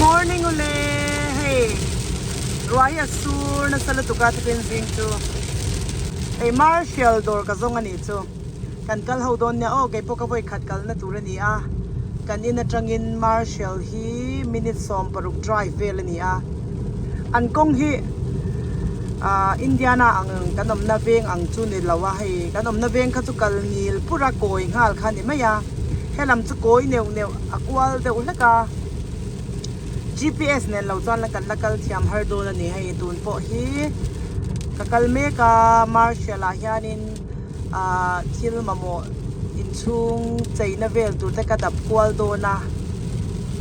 morning ule hei ruah hi a sur nasa lutuk a thupin zing chu hei Marshall dawr ka zawng a nih chu kan kal ho dawn nia aw keipawh ka vawi khat kalna tur a ni a kan in atangin Marshall hi minute 16 drive vel a ni a an kawng hi ah Indiana ang kan awmna veng ang chu ni lo a hei kan awmna veng kha chu kal ngil pura kawi nghal kha a ni mai a helam chu kawi neuh neuh a kual deuh hlek a G_p_s nen lo chuan kan la kal thiam har dawn a ni hei tun pawh hi ka kal mek a Marshall ah hianin ah thil mamawh inchhung cheina vel tur te ka dap kual dawn a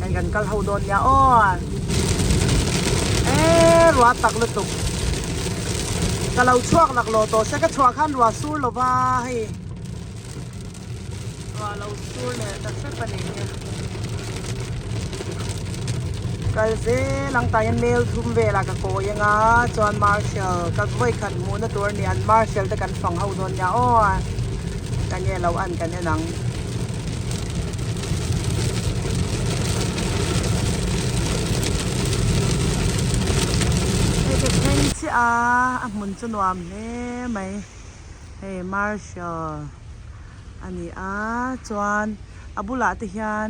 hei kan kal ho dawn nia aw eee ruah tak lutuk ka lo chhuak laklawh tawh se ka chhuah khan ruah sur lova hei. Ruah lo sur leh ta hrep a ni hi. Kal zel ang tah hian mel thum velah ka kawi anga chuan marshal ka vawi khat hmuhna tur a ni an marshal te kan fang ho dawn nia aw ka nge lo an kan en ang. Hei ka thleng chiah a a hmun chu nuam hle mai. Hei Marshall a ni a chuan a bulah te hian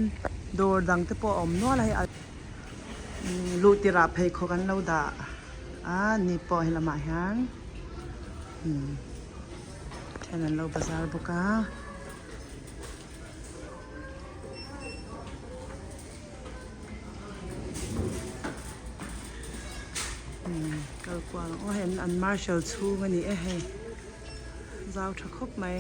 dawr dang te pawh a awm nual a hei luh tirh ah pheikhawk an lo dah a ni pawh he lamah hian then an lo bazar bawk a. Kal kual ang aw hei an marshal chhung a ni e hei zau tha khawp mai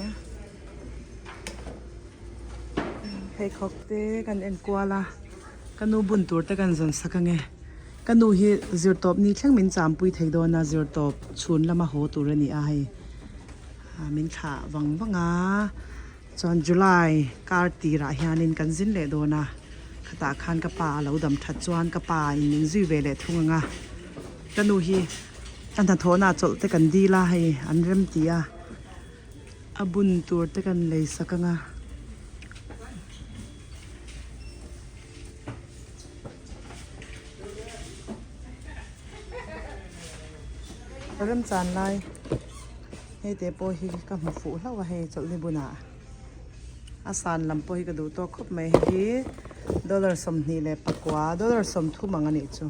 pheikhawk te kan en kual a ka nu bun tur te kan zawn sak ange ka nu hi zirtawp ni thleng min champui thei dawn a zirtawp chhun lama haw tur a ni a hei min thlah vang vang a. Chuan July kar tirah hianin kan zin leh dawn a, khatah khan ka pa a lo dam that chuan ka pa in min zui ve leh thung ang a, ka nu hi a hnathawhna ah chawlh te kan dil a hei an rem ti a, a bun tur te kan lei sak ang a. Remchan lai. Hei te pawh hi ka hmu fuh hlauh a hei chawlhni bunah a san lam pawh hi ka duh tawk khawp mai hei hi dollar 29 dollar 30 ang a nih chu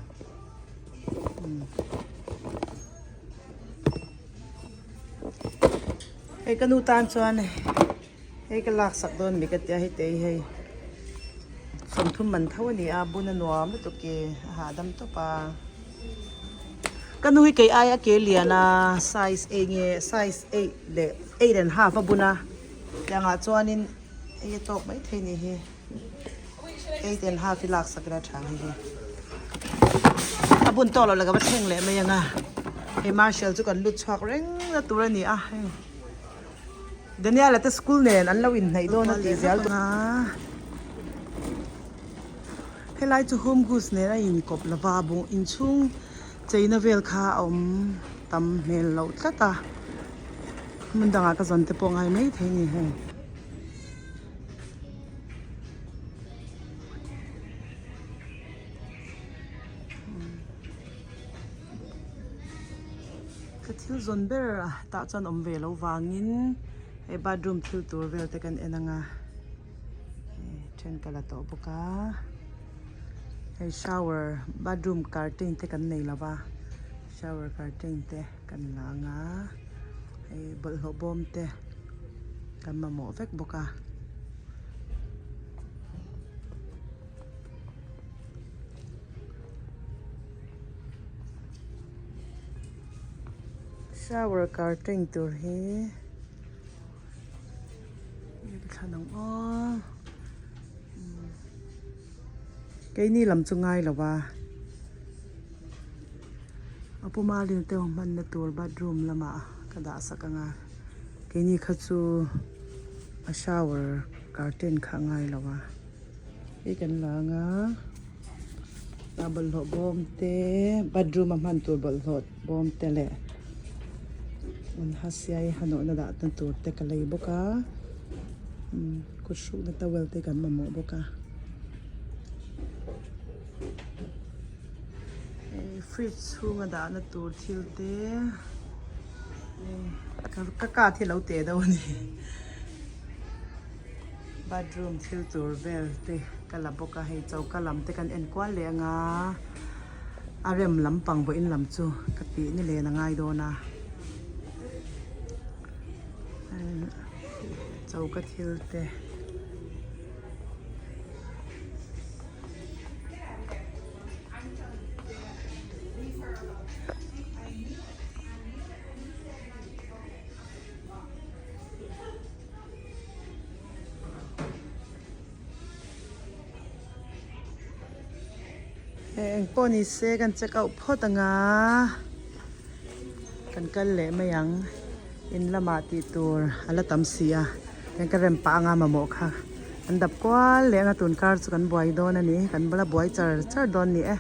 hei ka nu tan chuan hei ka lak sak dawn mi ka tia hei te hi hei 30 man tho a ni a bun a nuam lutuk e a hahdam tawp a. Ka nu hi kei ai a ke lian a size eight nge size eight leh eight and half a bun a tiangah chuanin hei a tawk mai thei ni hi eight and half hi lak sak ila tha ang hei hi a bun tawk loh la ka va thleng leh mai ang a hei marshal chu kan lut chhuak reng na tur a ni a hei Daniel-a te school nen an lo inhnaih dawn a tih zel a. Helai chu home goods nen a inkawp lova bung inchhung cheina vel kha a awm tam hmel loh tlat a hmun dangah ka zawn te pawh ngai mai thei a ni hei. Ka thil zawn ber tah chuan awm ve loh vangin hei bathroom thil tur vel te kan en ang a. Then ka la tawh bawk a hei shower bathroom curtain te kan nei lova shower curtain te kan la ang a hei bawlhhlawh bawm te kan mamawh vek bawk a. Shower curtain tur hi. Thlan ang aw keini lam chu ngai lo va a puma lin te ho hmanna tur bathroom lamah ka dah sak ang a keini kha chu a shower curtain kha a ngai lo va hei kan la ang a a bawlhhlawh bawm te bathroom a hman tur bawlhhlawh bawm te leh an hasiai hanawhna dah na tur te ka lei bawk a kut hrukna towel te kan mamawh bawk a. Fridge chhunga dahna tur thil te ka card hi lo teh deuh a ni bathroom thil tur vel te ka la bawk a hei choka lam te kan en kual leh anga a rem lampang vawiin lam chu ka tih ni len a ngai dawn a choka thil te. Eng pawh ni se kan check out phawt ang a kan kal leh mai ang in lamah tih tur a la tam si a eng ka rem pah anga mamawh kha an dap kual leh anga tun kar chu kan buai dawn a ni kan bula buai char char dawn a ni e.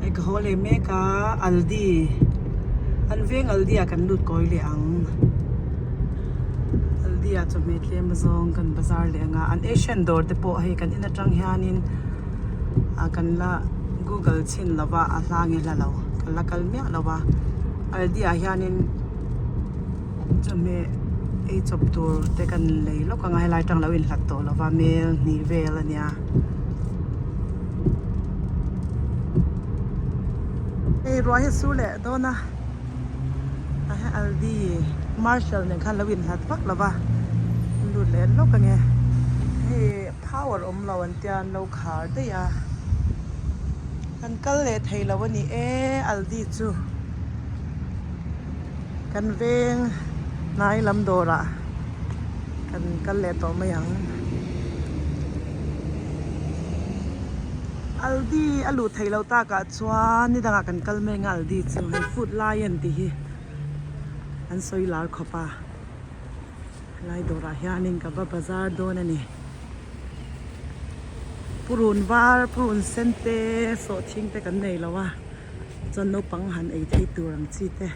Hei ka haw leh mek a Aldi an veng Aldi ah kan lut kawi leh ang Aldi ah chawhmeh tlem azawng kan bazar leh ang a an Asian dawr te pawh hei kan in atang hianin ah kan la google chhin lo va a hla nge hla lo kan la kal miah lo va Aldi ah hianin chawhmeh ei chawp tur te kan lei lawk ang a helai atang lo inhlat tawh lo va mel hnih vel a nia. Hei ruah hi a sur leh dawn a tah hian Aldi Marshall nen khan lo inhlat vak lo va lut leh lawk ange hei power awm lo an tia an lo khar daih a kan kal leh thei lo a ni e Aldi chu kan veng hnai lam dawrah. Kan kal leh tawh mai ang. Aldi a luh theih loh takah chuan ni dangah kan kal mai ang a Aldi chu hei food lion tih hi an sawi lar khawp a. Helai dawrah hianin ka va bazar dawn a ni. Purun var purun sen te sawhthing te kan nei lo a chuan naupang han ei thei tur ang chi te.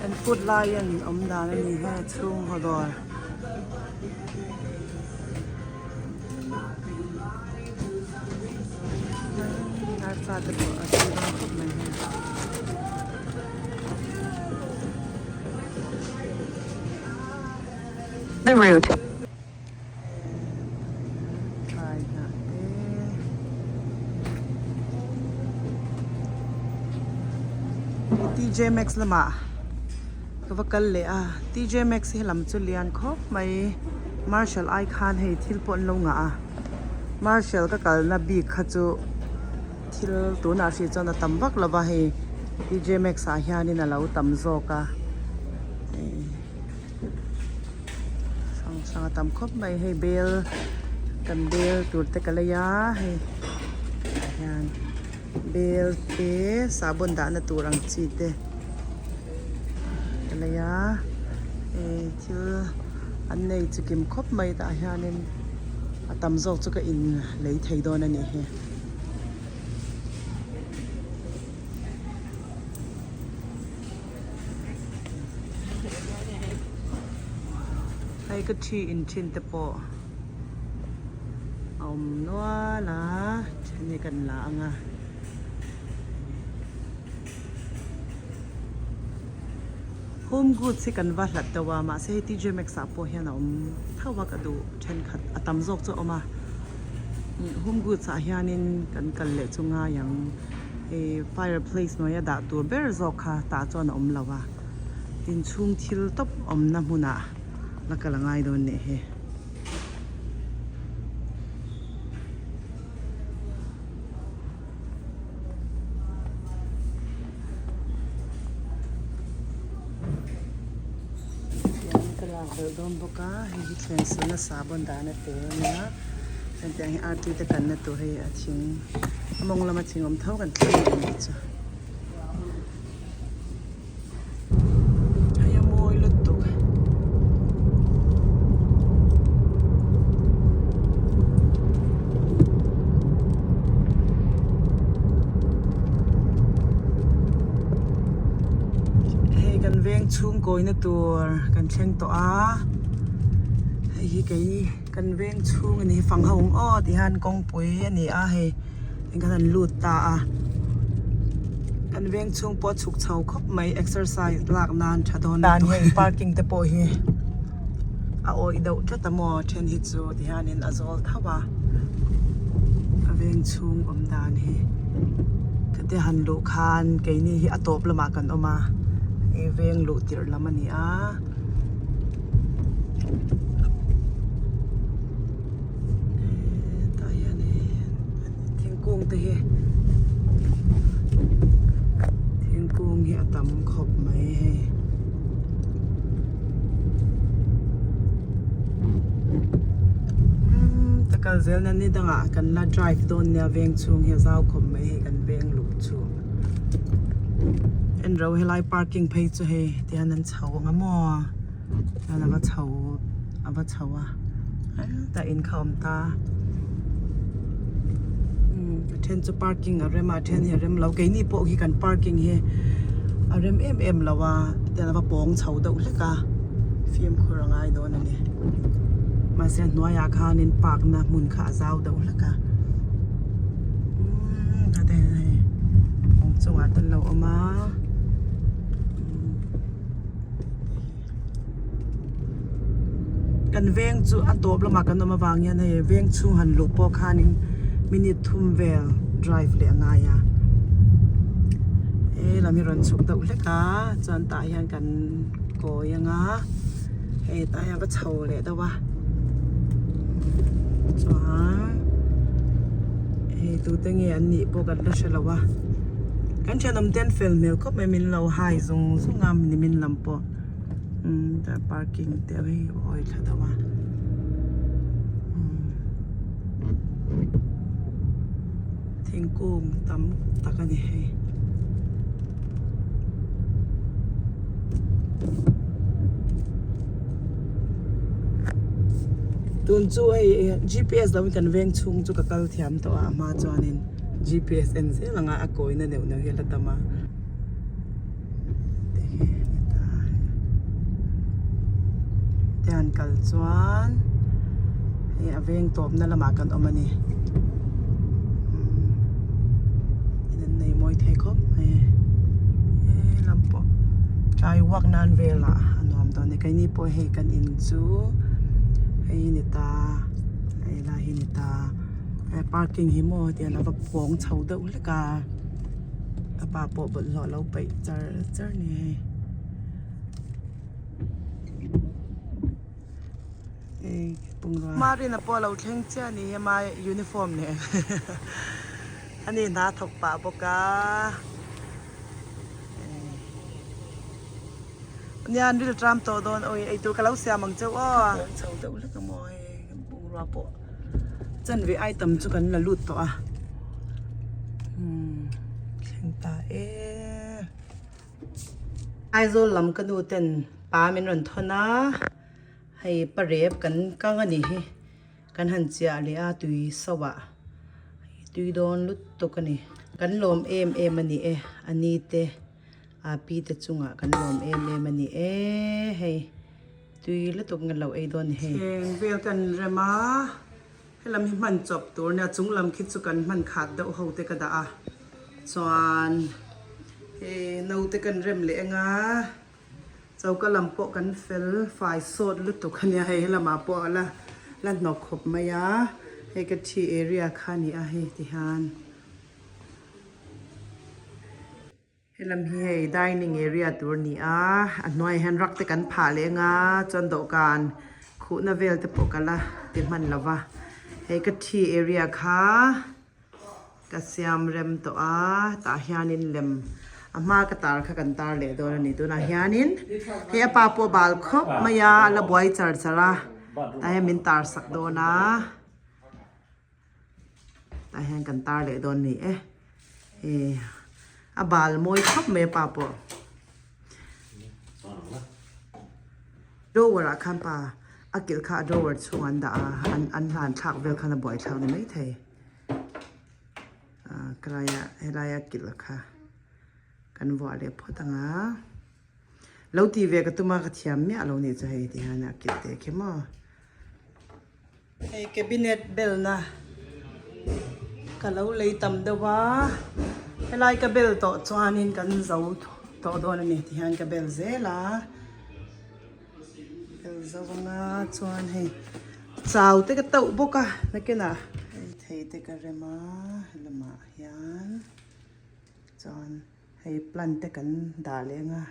An food lion awm dan a ni he chhung haw dawr. Arsa te pawh a tui dawn khawp mai hei. The route. Thlai hnah te. Hei TJ Maxx lamah ka va kal leh a TJ Maxx hi lam chu lian khawp mai Marshall ai khan hei thil pawh an lo ngah a Marshall ka kalna bik kha chu thil tunah hrih chuan a tam vak lo va hei TJ Maxx ah hianin a lo tam zawk a hrang hrang a tam khawp mai hei bel kan bel tur te ka lei a hei tah hian bel te sahbawn dahna tur ang chi te ka lei a eh thil an nei chi kim khawp mai tah hianin a tam zawk chu ka in lei thei dawn a nih hi. Hei ka thi in thin te pawh a awm nual a then hi kan la ang a. Home goods hi kan va hlat deuh a mahse hei TJ Maxx ah pawh hian a awm tho a ka duh thenkhat a tam zawk chu a awm a home goods ah hianin kan kal leh chu ngai ang. Hei fire place hnuaia dah tur ber zawk kha tah chuan a awm lo a inchhung thil tawp awmna hmunah la kal a ngai dawn nih hi. Tiang ka lak belh dawn bawk a hei hi thleng suna sahbawn dahna tur a nia chuan tiang hi artui te kanna tur hei a thing a mawng lama thing awm tho kan thleng leh mai chu. Hei a mawi lutuk. Veng chhung kawina tur kan thleng tawh a, hei hi kei kan veng chhung a ni hi fang ho ang aw ti hian kawngpui a ni a hei engkhan an lut ta a, kan veng chhung pawh a chhuk chho khawp mai exercise lak nan tha dawn dan hei parking te pawh hi a awih deuh tlat a maw then hi chu ti hianin a zawl tho a a veng chhung awm dan hi khate han luh khan keini hi a tawp lamah kan awm a hei veng luh tirh lam a ni a hetah hianin thingkung te hi thingkung hi a tam khawp mai hei. Ka kal zel na ni dangah kan la drive dawn nia veng chhung hi a zau khawp mai hei kan veng luh chu en ro helai parking phei chu hei tihian an chho ang a maw tihian a va chho a va chho a tah in kha a awm ta a then chu parking a rem a a then hi a rem lo keini pawh hi kan parking hi a rem em em lo a tihian a va pawng chho deuh hlek a fimkhur a ngai dawn a ni mahse a hnuaiah khanin park na hmun kha a zau deuh hlek a umm hei kawng chungah te an lo awm a. Kan veng chu a tawp lamah kan awm avang hian hei veng chhung han luh pawh khanin minute thum vel drive leh a ngai a he lam hi rawn chhuk deuh hlek a chuan tah hian kan kawi ang a hei tah hian va chho leh deuh a chuan hei tute nge an nih pawh kan la hre lo a kan thenawm te an fel hmel khawp mai min lo hai zung zung a nimin lam pawh. Umm tah parking te hei a awi thla deuh a umm thingkung tam tak a ni hei. Tun chu hei G_P_S lo in kan veng chhung chu ka kal thiam tawh a a hma chuanin G_P_S en zel ang a a kawina neuh neuh hi a la tam a. Te han kal chuan hei a veng tawpna lamah kan awm a ni in an nei mawi thei khawp mai he lam pawh tlai walk nan velah a nuam dawn a ni keini pawh hei kan in chu hei hi ni ta hei lai hi ni ta parking hi maw tian a va pawng chho deuh hlek a. Ka pa pawh bawlhhlawh lo paih char char ni hei. Ei bungrua. Marina pawh a lo thleng chiah a ni hi ma uniform nen ani hna thawk pah bawk a. Nia an ril tram tawh dawn awi eitur ka lo siam ang cheu aw. Chho deuh hlek a maw hei bungrua pawh. Chanve item chu kan la lut tawh a umm thleng ta e Aizawl lam ka nu ten pa min rawn thawn a hei parep kan kang a nih hi kan han chiah leh a tui so ah tui dawn lutuk a ni kan lawm em em a ni e a ni te a pi te chungah kan lawm em em a ni e hei. Tui lutuk nge lo ei dawn ni hei. Thleng vel kan rem a, helam hi hman chawp tur nia chung lam khi chu kan hman khat deuh ho te ka dah a, chuan hei naute kan rem leh eng a, choka lam pawh kan fel fai sawt lutuk a nia hei helamah pawh a la la hnawk khawp mai a, hei ka thi area kha a ni a hei tihian. Helam hi hei dining area tur a ni a a hnuaiah hian rak te kan phah leh anga chuan dawhkan khuhna vel te pawh ka la ti hman lo va hei ka thi area kha ka siam rem tawh a tah hianin lem a hma ka tar kha kan tar leh dawn a ni tunah hianin hei a pa pawh a bal khawp mai a a la buai char char a tah hian min tar sak dawn a. Tah hian kan tar leh dawn ni e eh a bal mawi khawp mai a pa pawh drawer ah khan pa a kilh kha a drawer chhungah an dah a an an hlan thlak vel khan a buai thlak ni maithei ah khelaia helaia kilh kha kan vuah leh phawt ang a. Lo ti ve ka tum a ka thiam miah lo nih chu hei ti hian a kil te khi maw. Hei cabinet bel na ka lo lei tam deuh a helai ka bel tawh chuanin kan zo tawh dawn a ni ti hian ka bel zel a bel zo anga chuan hei chau te ka tauh bawk a nakinah hei thei te ka rem a helamah hian chuan hei plant te kan dah leh anga.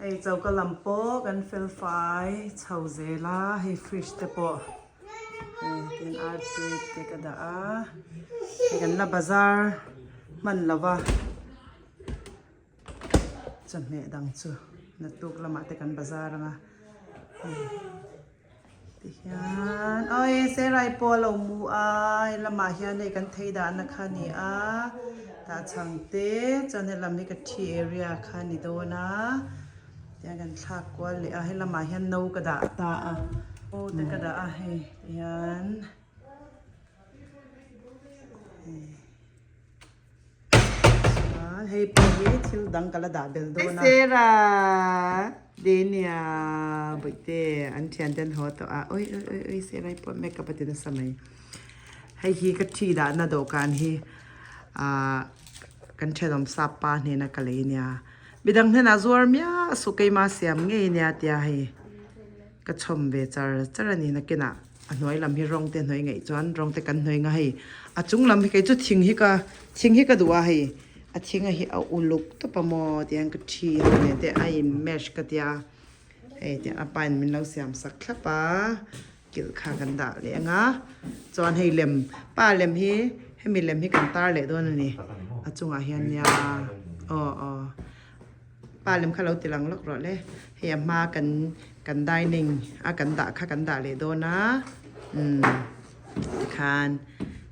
Hei choka lam pawh kan fel fai chho zel a hei fridge te pawh hei tin artui te ka dah a hei kan la bazar hman lo va chawhmeh dang chu naktuk lamah te kan bazar ang a hei. Tihian awi serai pawh a lo mu a helamah hian hei kan thei dahna kha a ni a tah chhang te chuan helam hi ka thi area kha a ni dawn a tihian kan thlak kual leh a helamah hian no ka dah ta a no te ka dah a hei tihian hei. Chuan hei pawh hi thil dang ka la dah bel dawn a. Sera Dania bawihte an thian te an haw tawh a oi oi oi oi Sera hi pawh makeup a ti nasa mai. Hei hi ka thi dahna dawhkan hi ah kan thenawm sap pa hnena ka lei ania. Midang hnenah zuar miah suh keima siam ngei ania tia hei ka chhawm ve char char a ni nakinah. A hnuai lam hi rawng te hnuai ngaih chuan rawng te kan hnuai nga hei a chung lam hi kei chu thing hi ka thing hi ka duh a hei a thing a hi a uluk tawp a maw tiang ka thi ho nen te a in match ka tia hei tiang a pa in min lo siam sak thlap a kilh kha kan dah leh ang a chuan hei lem pa lem hi hemi lem hi kan tar leh dawn a ni a chungah hian nia aw aw. Pa lem kha lo ti lang lawk rawh le. Hei a hma kan kan dining a kan dah kha kan dah leh dawn a umm tikhan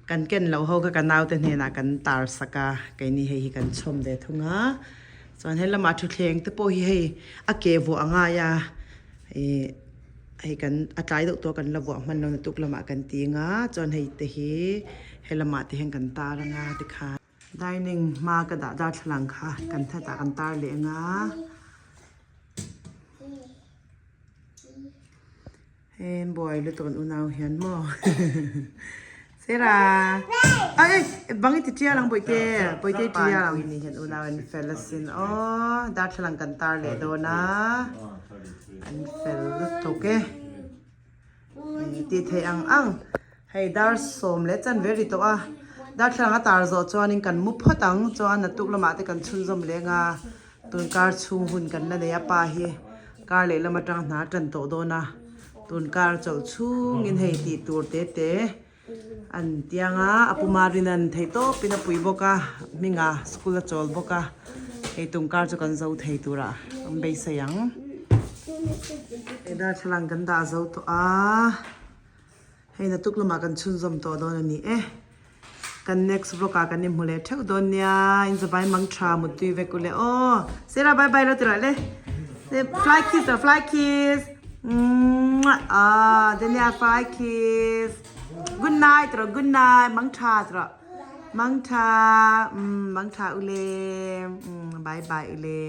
kan ken loh ho kha ka naute hnenah kan tar sak a keini hei hi kan chhawm ve thung a chuan he lamah thutthleng te pawh hi hei a ke vuah a ngai a ih hei kan a tlai deuh tawh a kan la vuah hman lo na tuk lamah kan ti ang a chuan hei te hi he lamah te hian kan tar ang a tikhan. Dining hma ka dah darthlalang kha kan that ah kan tar leh ang a. Hei an buai lutuk an unau hian maw. Sera. Ai bang i ti tial ang bawihte. Bawihte i tial ang. Ni hian unau an fel asin aw. Darthlalang kan tar leh dawn a. An fel lutuk e. Tih theih ang ang. Hei dar sawm leh chan ve ri tawh a, darthlalang a tar zawh chuanin kan mu phawt ang chuan naktuk lamah te kan chhunzawm leng a, tun kar chhung hun kan la nei a pa hi kar lehlam atang hna a tan tawh dawn a, tun kar chawlh chhungin hei tih tur te te an tiang a, a puma rin an theih tawpin a pui bawk a, hminga school a chawl bawk a, hei tum kar chu kan zo thei turah an beisei ang. Hei darthlalang kan dah zo tawh a. Hei natuk lamah kan chhunzawm tawh dawn a ni e. Kan next vlog ah kan inhmu leh theuh dawn nia. In zavai mang tha muttui vek u le aw. Sera bye bye lo ti rawh le. Fly kiss rawh fly kiss. Mwah ah Dania fly kiss. Good night rawh good night mang tha ti rawh. Mang tha mang tha u le. Bye bye u le.